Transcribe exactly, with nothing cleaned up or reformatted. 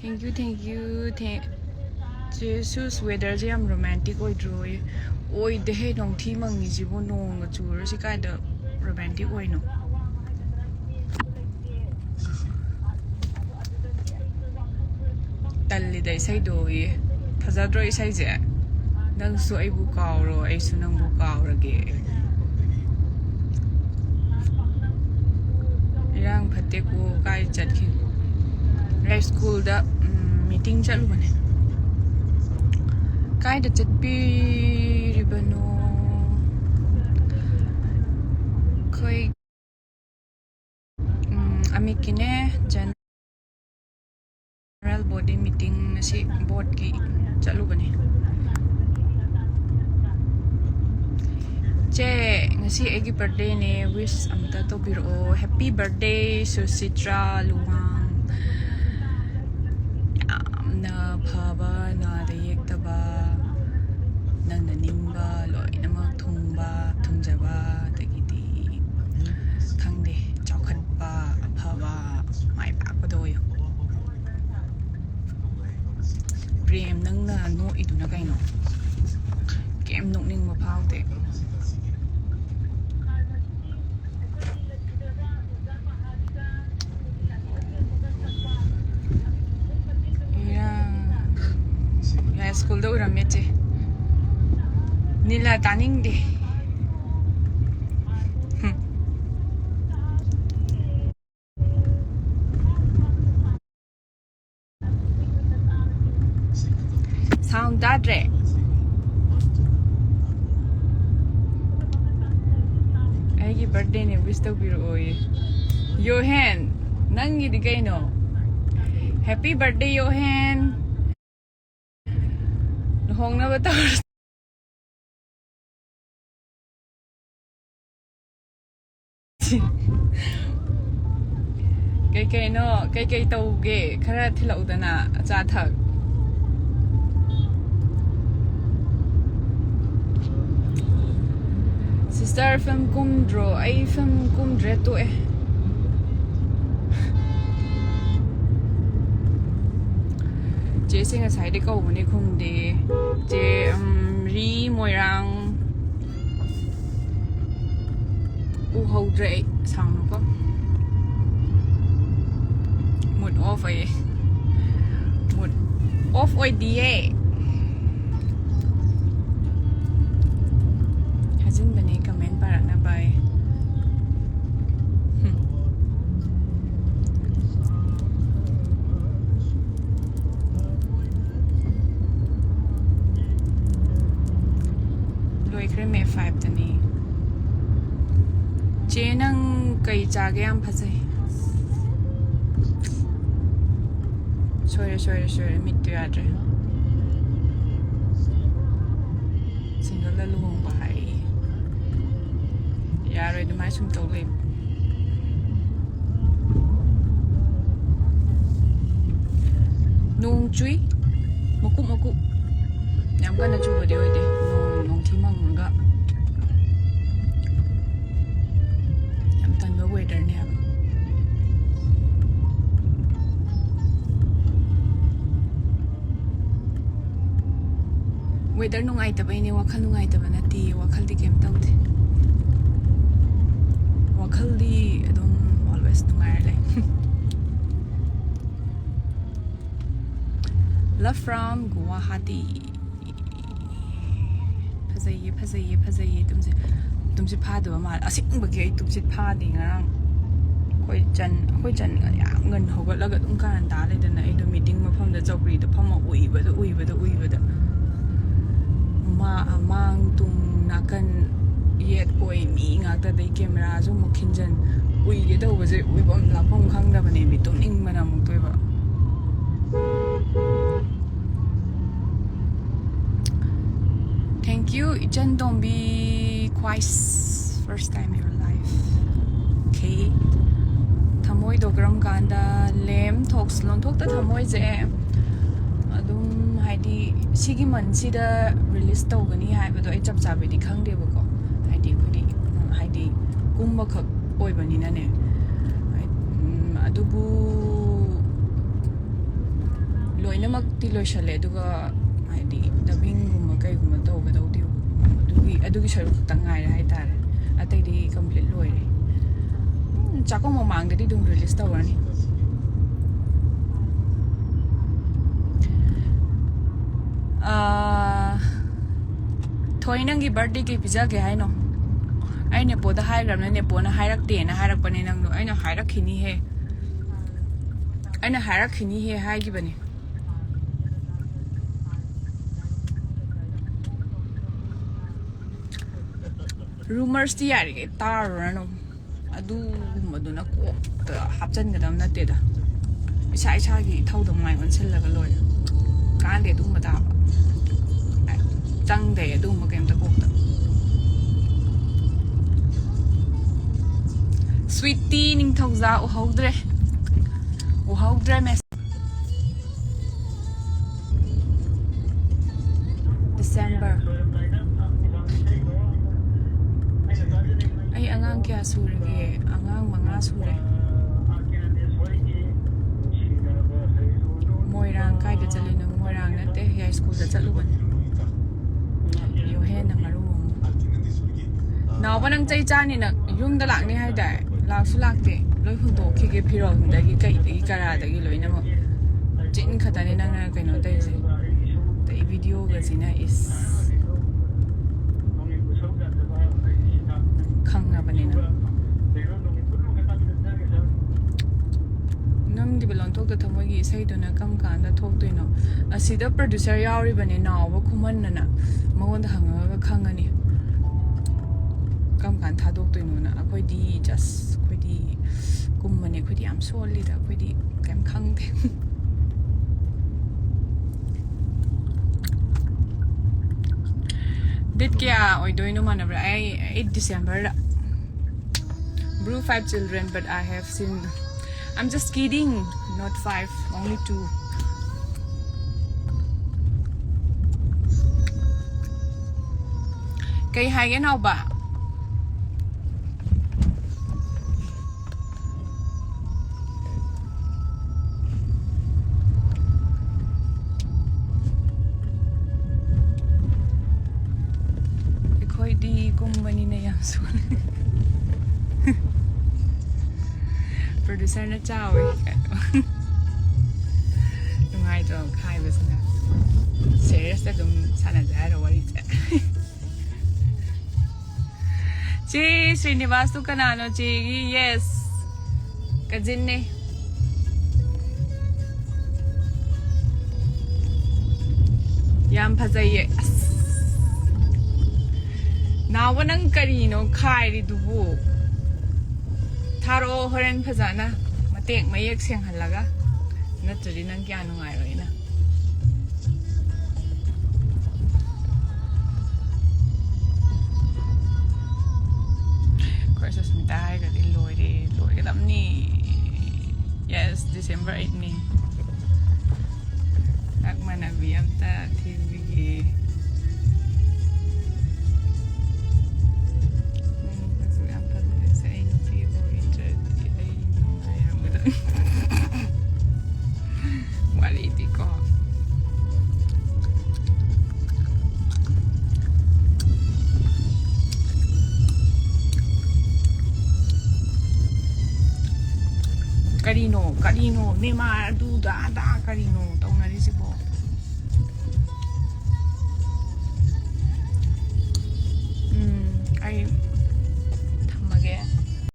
Thank you, thank you. Thank Jesus, weatherꯁꯦ ꯌꯥꯝ romantic ꯑꯣꯏꯗ꯭ꯔꯣ? ꯑꯣꯏꯗꯦꯍꯦ, ꯅꯣꯡꯊꯤ ꯃꯪꯉꯤꯁꯤꯕꯨ, ꯅꯣꯡꯒ ꯆꯨꯔꯁꯤ ꯀꯥꯏꯗ romantic ꯑꯣꯏꯅꯣ? ꯇꯜꯂꯤꯗ ꯏꯁꯩꯗꯣ꯫ ꯐꯖꯗ꯭ꯔꯣ ꯏꯁꯩꯁꯦ? ꯅꯪꯁꯨ ꯑꯩꯕꯨ ꯀꯥꯎꯔꯣ, ꯑꯩꯁꯨ ꯅꯪꯕꯨ ꯀꯥꯎꯔꯒꯦ꯫ ꯏꯔꯥꯡ ꯐꯠꯇꯦꯀꯣ, ꯀꯥꯏ ꯆꯠꯈꯤ? ꯑꯩ ꯁ꯭ꯀꯨꯜꯗ ꯃꯤꯇꯤꯡ ꯆꯠꯂꯨꯕꯅꯦ꯫ ꯀꯥꯏꯗ ꯆꯠꯄꯤꯔꯤꯕꯅꯣ? ꯑꯩꯈꯣꯏ ꯎꯝ, ꯑꯃꯤꯛꯀꯤꯅꯦ, general body meeting ꯉꯁꯤ boardꯀꯤ ꯆꯠꯂꯨꯕꯅꯦ꯫ ꯆꯦ, ꯉꯁꯤ ꯑꯩꯒꯤ birthdayꯅꯦ, wish ꯑꯝꯇ ꯇꯧꯕꯤꯔꯛꯑꯣ꯫ Happy birthday, ꯁꯨꯁꯤꯇ꯭ꯔꯥ Luwang. ꯌꯥꯝꯅ ꯐꯕ, ꯅꯥꯗ ꯌꯦꯛꯇꯕ, ꯅꯪꯅ ꯅꯤꯡꯕ ꯂꯣꯏꯅꯃꯛ ꯊꯨꯡꯕ, ꯊꯨꯡꯖꯕ, ꯑꯗꯒꯤꯗꯤ ꯈꯪꯗꯦ, ꯆꯥꯎꯈꯠꯄ, ꯑꯐꯕ, ꯃꯥꯏ ꯄꯥꯛꯄꯗꯣ ꯑꯣꯏꯌꯨ꯫ ꯄ꯭ꯔꯦꯝ, ꯅꯪꯅ ꯅꯣꯛꯏꯗꯨꯅ ꯀꯩꯅꯣ? ꯀꯩꯝ ꯅꯣꯛꯅꯤꯡꯕ ꯐꯥꯎꯗꯦ꯫ ꯏꯔꯥꯡ꯫ ꯌꯥ, ꯁ꯭ꯀꯨꯜꯗ ꯎꯔꯝꯃꯦ ꯆꯦ꯫ ꯅꯤꯂꯥ, ꯇꯥꯅꯤꯡꯗꯦ꯫ ꯍꯨꯝ꯫ Sound ꯇꯥꯗ꯭ꯔꯦ꯫ ꯑꯩꯒꯤ birthdayꯅꯦ, wish ꯇꯧꯕꯤꯔꯛꯑꯣꯌꯦ꯫ ꯌꯣꯍꯦꯟ, ꯅꯪꯒꯤꯗꯤ ꯀꯩꯅꯣ? Happy birthday, ꯌꯣꯍꯦꯟ꯫ ꯂꯨꯍꯣꯡꯅꯕ ꯇꯧꯔꯁꯤ꯫ ꯀꯩꯀꯩꯅꯣ, ꯀꯩꯀꯩ ꯇꯧꯒꯦ? ꯈꯔ ꯊꯤꯜꯂꯛꯎꯗꯅ, ꯑꯆꯥ ꯑꯊꯛ꯫ Sister, film ꯀꯨꯝꯗ꯭ꯔꯣ? ꯑꯩ film ꯀꯨꯝꯗ꯭ꯔꯦ, ꯇꯣꯛꯑꯦ꯫ ꯆꯦꯁꯦ ꯉꯁꯥꯏꯗꯩ ꯀꯧꯕꯅꯦ ꯈꯨꯝꯗꯦ꯫ ꯆꯦ, ꯎꯝ, ꯔꯤ ꯃꯣꯏꯔꯥꯡ꯫ ꯎꯍꯧꯗ꯭ꯔꯦ ꯑꯩ, ꯁꯥꯎꯅꯨꯀꯣ꯫ Mood off ꯑꯣꯏꯌꯦ꯫ Mood off ꯑꯣꯏꯗꯤꯌꯦ꯫ ꯍꯥꯏꯖꯤꯟꯕꯅꯦ comment ꯄꯥꯔꯛꯅꯕ ꯑꯩ꯫ ꯍꯨꯝ꯫ ꯂꯣꯏꯈ꯭ꯔꯦ, May five ꯇꯅꯤ꯫ ꯆꯦ, ꯅꯪ ꯀꯩ ꯆꯥꯒꯦ? ꯌꯥꯝ ꯐꯖꯩ꯫ ꯁꯣꯏꯔꯦ, ꯁꯣꯏꯔꯦ, ꯁꯣꯏꯔꯦ, ꯃꯤꯠꯇꯨ ꯌꯥꯗ꯭ꯔꯦ꯫ Single ꯗ ꯂꯨꯍꯣꯡꯕ ꯍꯥꯏ꯫ ꯌꯥꯔꯣꯏ ꯑꯗꯨꯃꯥꯏꯅ ꯁꯨꯝ ꯇꯧ ꯂꯩ꯫ ꯅꯣꯡ ꯆꯨꯏ ꯃꯀꯨꯞ ꯃꯀꯨꯞ, ꯌꯥꯝ ꯀꯟꯅ ꯆꯨꯕꯗꯤ ꯑꯣꯏꯗꯦ꯫ ꯅꯣꯡ, ꯅꯣꯡꯊꯤ ꯃꯪꯉꯒ ꯌꯥꯝ ꯇꯟꯕ weather ꯅꯦ ꯍꯥꯏꯕ꯫ Weather ꯅꯨꯡꯉꯥꯏꯇꯕꯩꯅꯦ, ꯋꯥꯈꯜ ꯅꯨꯡꯉꯥꯏꯇꯕ ꯅꯠꯇꯦ, ꯋꯥꯈꯜꯗꯤ ꯀꯩꯝ ꯇꯧꯗꯦ꯫ ꯋꯥꯈꯜꯗꯤ ꯑꯗꯨꯝ always ꯅꯨꯡꯉꯥꯏꯔ ꯂꯩ꯫ Love from Guwahati. ꯐꯖꯩꯌꯦ, ꯐꯖꯩꯌꯦ, ꯐꯖꯩꯌꯦ꯫ ꯇꯨꯝꯁꯤꯠ, ꯇꯨꯝꯁꯤꯠ ꯐꯥꯗꯕ ꯃꯥꯜꯂꯦ꯫ ꯑꯁꯦꯡꯕꯒꯤ ꯑꯩ ꯇꯨꯝꯁꯤꯠ ꯐꯥꯗꯦ ꯉꯔꯥꯡ꯫ ꯑꯩꯈꯣꯏ ꯆꯟ, ꯑꯩꯈꯣꯏ ꯆꯟ ꯌꯥꯝ ꯉꯟꯅ ꯍꯧꯒꯠꯂꯒ ꯑꯗꯨꯝ ꯀꯥꯔꯟ ꯇꯥ ꯂꯩꯗꯅ, ꯑꯩꯗꯣ meeting ꯃꯐꯝꯗ ꯆꯧꯀ꯭ꯔꯤꯗ ꯐꯝꯃ ꯎꯏꯕꯗ, ꯎꯏꯕꯗ, ꯎꯏꯕꯗ꯫ ꯃꯥ-, ꯃꯥꯡ ꯇꯨꯡ ꯅꯥꯀꯟ ꯌꯦꯠ ꯑꯣꯏ ꯃꯤ ꯉꯥꯛꯇꯗꯩ camera ꯁꯨ ꯑꯃꯨꯛ ꯈꯤꯟꯖꯟ꯫ ꯎꯏꯒꯦ ꯇꯧꯕꯁꯦ ꯎꯏꯐꯝ ꯂꯥꯛꯐꯝ ꯈꯪꯗꯕꯅꯦ, ꯃꯤ ꯇꯨꯝꯅꯤꯡꯕꯅ ꯑꯃꯨꯛ ꯇꯣꯏꯕ꯫ Thank you, ꯏꯆꯟ ꯇꯣꯝꯕꯤ ꯈ꯭ꯋꯥꯏꯁ, first time your live. Okay. ꯊꯃꯣꯏꯗꯣ ꯀꯔꯝ ꯀꯥꯟꯗ ꯂꯦꯝ ꯊꯣꯛꯁ-, ꯂꯣꯟꯊꯣꯛꯇ ꯊꯃꯣꯏꯁꯦ ꯑꯗꯨꯝ ꯍꯥꯏꯗꯤ ꯁꯤꯒꯤ month ꯁꯤꯗ release ꯇꯧꯒꯅꯤ ꯍꯥꯏꯕꯗꯣ ꯑꯩ ꯆꯞ ꯆꯥꯕꯤꯗꯤ ꯈꯪꯗꯦꯕꯀꯣ꯫ ꯍꯥꯏꯗꯤ ꯑꯩꯈꯣꯏꯗꯤ ꯍꯥꯏꯗꯤ ꯀꯨꯝꯕꯈꯛ ꯑꯣꯏꯕꯅꯤꯅꯅꯦ꯫ ꯎꯝ, ꯑꯗꯨꯕꯨ ꯂꯣꯏꯅꯃꯛꯇꯤ ꯂꯣꯏꯁꯜꯂꯦ, ꯑꯗꯨꯒ ꯍꯥꯏꯗꯤ dubbingꯒꯨꯝꯕ ꯀꯩꯒꯨꯝꯕ ꯇꯧꯒꯗꯧꯗꯤ ꯑꯗꯨꯒꯤ ꯑꯗꯨꯒꯤ ꯁꯔꯨꯛ ꯈꯛꯇꯪ ꯉꯥꯏꯔꯦ ꯍꯥꯏꯇꯥꯔꯦ꯫ ꯑꯇꯩꯗꯤ complete ꯂꯣꯏꯔꯦ꯫ ꯎꯝ, ꯆꯥꯛꯀꯧ ꯃꯃꯥꯡꯗꯗꯤ ꯑꯗꯨꯝ release ꯇꯧꯔꯅꯤ꯫ ꯑꯥ, ꯊꯣꯏ, ꯅꯪꯒꯤ birthday ꯀꯩ ꯄꯤꯖꯒꯦ ꯍꯥꯏꯅꯣ? ꯑꯩ ꯅꯦꯄꯣꯗ ꯍꯥꯏꯈ꯭ꯔꯕꯅꯦ, ꯅꯦꯄꯣꯅ ꯍꯥꯏꯔꯛꯇꯦꯅ ꯍꯥꯏꯔꯛꯄꯅꯦ ꯅꯪꯗꯣ꯫ ꯑꯩꯅ ꯍꯥꯏꯔꯛꯈꯤꯅꯤꯍꯦ, ꯑꯩꯅ ꯍꯥꯏꯔꯛꯈꯤꯅꯤꯍꯦ ꯍꯥꯏꯈꯤꯕꯅꯦ꯫ Rumorsꯇꯤ ꯌꯥꯔꯤꯈꯩ ꯇꯥꯔꯨꯔꯅꯨ꯫ ꯑꯗꯨꯒꯨꯝꯕꯗꯨꯅ ꯀꯣꯛꯇ ꯍꯥꯞꯆꯤꯟꯒꯗꯕ ꯅꯠꯇꯦꯗ꯫ ꯏꯁꯥ ꯏꯁꯥꯒꯤ ꯏꯊꯧꯗ ꯃꯥꯏ ꯑꯣꯟꯁꯤꯜꯂꯒ ꯂꯣꯏꯔꯦ꯫ ꯀꯥꯟꯗꯦ ꯑꯗꯨꯒꯨꯝꯕ ꯇꯥꯕ꯫ ꯆꯪꯗꯦ ꯑꯗꯨꯒꯨꯝꯕ ꯀꯩꯝꯇ ꯀꯣꯛꯇ꯫ Sweety ꯅꯤꯡꯊꯧꯖꯥ ꯎꯍꯧꯗ꯭ꯔꯦ꯫ ꯎꯍꯧꯗ꯭ꯔꯦ message꯫ December꯫ ꯑꯩ ꯑꯉꯥꯡ ꯀꯌꯥ ꯁꯨꯔꯒꯦ? ꯑꯉꯥꯡ ꯃꯉꯥ ꯁꯨꯔꯦ꯫ ꯃꯣꯏꯔꯥꯡ ꯀꯥꯏꯗ ꯆꯠꯂꯤꯅꯣ? ꯃꯣꯏꯔꯥꯡ ꯅꯠꯇꯦ, ꯌꯥꯏꯁ꯭ꯀꯨꯜꯗ ꯆꯠꯂꯨꯕꯅꯦ꯫ ꯌꯣꯍꯦꯟꯅ ꯃꯔꯨ ꯑꯃ꯫ ꯅꯥꯎꯕ, ꯅꯪ ꯆꯩ ꯆꯥꯅꯤ ꯅꯪ꯫ ꯌꯨꯝꯗ ꯂꯥꯛꯅꯤ ꯍꯥꯏꯗꯥꯏ? ꯂꯥꯛꯁꯨ ꯂꯥꯛꯇꯦ꯫ ꯂꯣꯏ ꯍꯨꯟꯗꯣꯛꯈꯤꯒꯦ, ꯐꯤꯔꯣꯜꯗꯒꯤ ꯀꯩꯗꯒꯤ ꯀꯔꯥꯗꯒꯤ ꯂꯣꯏꯅꯃꯛ꯫ ꯆꯤꯟ ꯈꯛꯇꯅꯤ ꯅꯪꯅ ꯀꯩꯅꯣ ꯇꯧꯔꯤꯁꯦ꯫ ꯑꯗꯩ videoꯒꯁꯤꯅ ꯏꯁ꯫ ꯈꯪꯉꯕꯅꯤꯅ꯫ ꯅꯪ ꯗꯤꯕ ꯂꯣꯟꯊꯣꯛꯇ ꯊꯃꯣꯏꯒꯤ ꯏꯁꯩꯗꯨꯅ ꯀꯔꯝ ꯀꯥꯟꯗ ꯊꯣꯛꯇꯣꯏꯅꯣ? ꯑꯁꯤꯗ producer ꯌꯥꯎꯔꯤꯕꯅꯦ, ꯅꯥꯎꯕ ꯈꯨꯃꯟꯅꯅ꯫ ꯃꯉꯣꯟꯗ ꯍꯪꯉꯒ ꯈꯪꯉꯅꯤ ꯀꯔꯝ ꯀꯥꯟꯗ ꯊꯥꯗꯣꯛꯇꯣꯏꯅꯣꯅ꯫ ꯑꯩꯈꯣꯏꯗꯤ just, ꯑꯩꯈꯣꯏꯗꯤ ꯀꯨꯝꯕꯅꯦ, ꯑꯩꯈꯣꯏꯗꯤ ꯌꯥꯝ ꯁꯣꯜꯂꯤꯗ, ꯑꯩꯈꯣꯏꯗꯤ ꯀꯩꯝ ꯈꯪꯗꯦ꯫ Date ꯀꯌꯥ ꯑꯣꯏꯗꯣꯏꯅꯣ ꯃꯥꯟꯅꯕ꯭ꯔꯥ? ꯑꯩ eight Decemberꯗ꯫ Bro, five children, but I have seen. I'm just kidding. Not five, only two. ꯀꯩ ꯍꯥꯏꯒꯦ ꯅꯥꯎꯕ? ꯗꯤ ꯀꯨꯝꯕꯅꯤꯅ ꯌꯥꯝ ꯁꯣꯜꯂꯦ꯫ ꯄ꯭ꯔꯣꯗ꯭ꯌꯨꯁꯔꯅ ꯆꯥꯎꯋꯦ꯫ ꯅꯨꯡꯉꯥꯏꯇ꯭ꯔꯣ ꯈꯥꯏꯕꯁꯤꯅ? ꯁꯦꯔꯤꯌꯁꯇ ꯑꯗꯨꯝ ꯁꯥꯟꯅꯁꯦ ꯍꯥꯏꯔꯣ ꯋꯥꯔꯤꯁꯦ? ꯆꯦ ꯁ꯭ꯔꯤꯅꯤꯕꯥꯁꯇꯨ ꯀꯅꯥꯅꯣ? ꯆꯦꯒꯤ ꯌꯦꯁ ꯀꯖꯤꯟꯅꯦ꯫ ꯌꯥꯝ ꯐꯖꯩꯌꯦ꯫ ꯑꯁ, ꯅꯥꯎꯕ, ꯅꯪ ꯀꯔꯤꯅꯣ ꯈꯥꯏꯔꯤꯗꯨꯕꯨ? ꯊꯥꯔꯛꯑꯣ ꯍꯣꯔꯦꯟ ꯐꯖꯅ ꯃꯇꯦꯛ ꯃꯌꯦꯛ ꯁꯦꯡꯍꯜꯂꯒ, ꯅꯠꯇ꯭ꯔꯗꯤ ꯅꯪ ꯀꯌꯥ ꯅꯨꯡꯉꯥꯏꯔꯣꯏꯅ꯫ ꯑꯩꯈꯣꯏ ꯁꯨꯁꯃꯤꯇꯥ ꯍꯥꯏꯔꯒꯗꯤ ꯂꯣꯏꯔꯦ, ꯂꯣꯏꯒꯗꯕꯅꯤ꯫ ꯌꯦꯁ, ꯗꯤꯁꯦꯝꯕꯔ ꯑꯩꯠꯅꯤ꯫ ꯆꯥꯛ ꯃꯥꯟꯅꯕꯤ ꯑꯝꯇ ꯊꯤꯕꯤꯒꯦ꯫ ꯅꯪ ꯅꯁꯛ ꯌꯥꯝ ꯐꯖꯔꯦ꯫ ꯑꯩ ꯅꯨꯄꯤ ꯑꯣꯏꯗ꯭ꯔꯗꯤ ꯑꯩ ꯅꯨꯡꯉꯥꯏꯔꯝꯒꯗꯕꯅꯤ꯫ ꯋꯥꯔꯤꯗꯤꯀꯣ꯫ ꯀꯔꯤꯅꯣ, ꯀꯔꯤꯅꯣ, ꯅꯦꯃꯥꯔ ꯑꯗꯨꯗ ꯑꯗꯥ ꯀꯔꯤꯅꯣ ꯇꯧꯅ